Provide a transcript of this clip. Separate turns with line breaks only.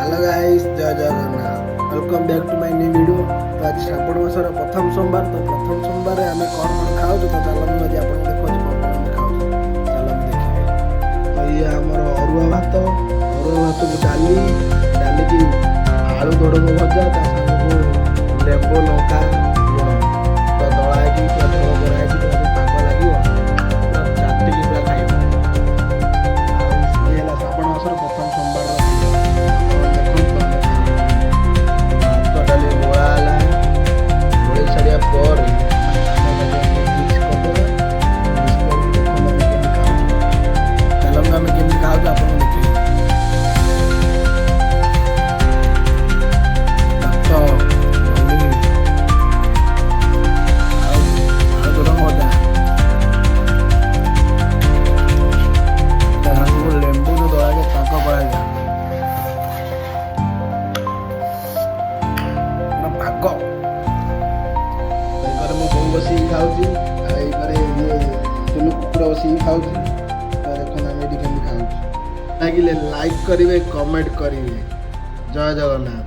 Hello guys, Jay Jagannath. Welcome back to my new video. ତ ଆଜି ଶ୍ରାବଣ ମାସର ପ୍ରଥମ ସୋମବାର। ତ ପ୍ରଥମ ସୋମବାରରେ ଆମେ କ'ଣ କ'ଣ ଖାଉଛୁ, ତ ଚାଲନ୍ତୁ ଆଜି ଆପଣଙ୍କୁ ଦେଖାଉଛି କ'ଣ କ'ଣ ଆମେ ଖାଉଛୁ। ଚାଲନ୍ତୁ ଦେଖିବେ। ତ ଇଏ ଆମର ଅରୁଆ ଭାତ, ଅରୁଆ ଭାତକୁ ଡାଲି, ଡାଲିକି ଆଳୁ ଦୋଡ଼ଙ୍ଗ ଭଜା, ତା ସାଙ୍ଗକୁ ଲେମ୍ବୁ, ଲଙ୍କା, ଲୁଣ ପୁରା ଦଳା ହେଇକି, ପୁରା ଝୋଳ କରା ହେଇକି, ପୁରା ଯୋଉ ପାଗ ଲାଗିବ, ପୁରା ଚାଟିକି ପୁରା ଖାଇବ। ଆଉ ଇଏ ହେଲା ଶ୍ରାବଣ ମାସର ପ୍ରଥମ ସୋମବାରର ଖାଇବା। ଆପଣ ଦେଖନ୍ତୁ ଆମେ ଖାଉଛୁ। ଭାତ ଡାଲି ଗୋଳା ହେଲା। ଗୋଳେଇ ସାରିବା ପରେ ଆମେ ତାକୁ ମିକ୍ସ କରିଦେବା। ମିକ୍ସ କରିକି ଦେଖନ୍ତୁ ଆମେ କେମିତି ଖାଉଛୁ। ଚାଲନ୍ତୁ, ଆମେ କେମିତି ଖାଉଛୁ ଆପଣଙ୍କୁ ଦେଖେଇବୁ। ଭାତ, ଡାଲି ଆଉ ଆଳୁ ଝୁଡ଼ଙ୍ଗ ଭଜା, ତା ସାଙ୍ଗକୁ ଲେମ୍ବୁ ଯୋଉ ଦଳାକି ପାଗ କରାଯାଇଥିଲା, ପୁରା ପାଗ। ଏଇ କରେ ମୋ ବୋଉ ବସିକି ଖାଉଛି ଆଉ ଏଇ କରେ ଇଏ ଟୁଲୁ କୁକୁର ବସିକି ଖାଉଛି। ତ ଦେଖନ୍ତୁ ଆମେ ଏଇଠି କେମିତି ଖାଉଛୁ। ଲାଗିଲେ ଲାଇକ୍ କରିବେ, କମେଣ୍ଟ କରିବେ। ଜୟ ଜଗନ୍ନାଥ।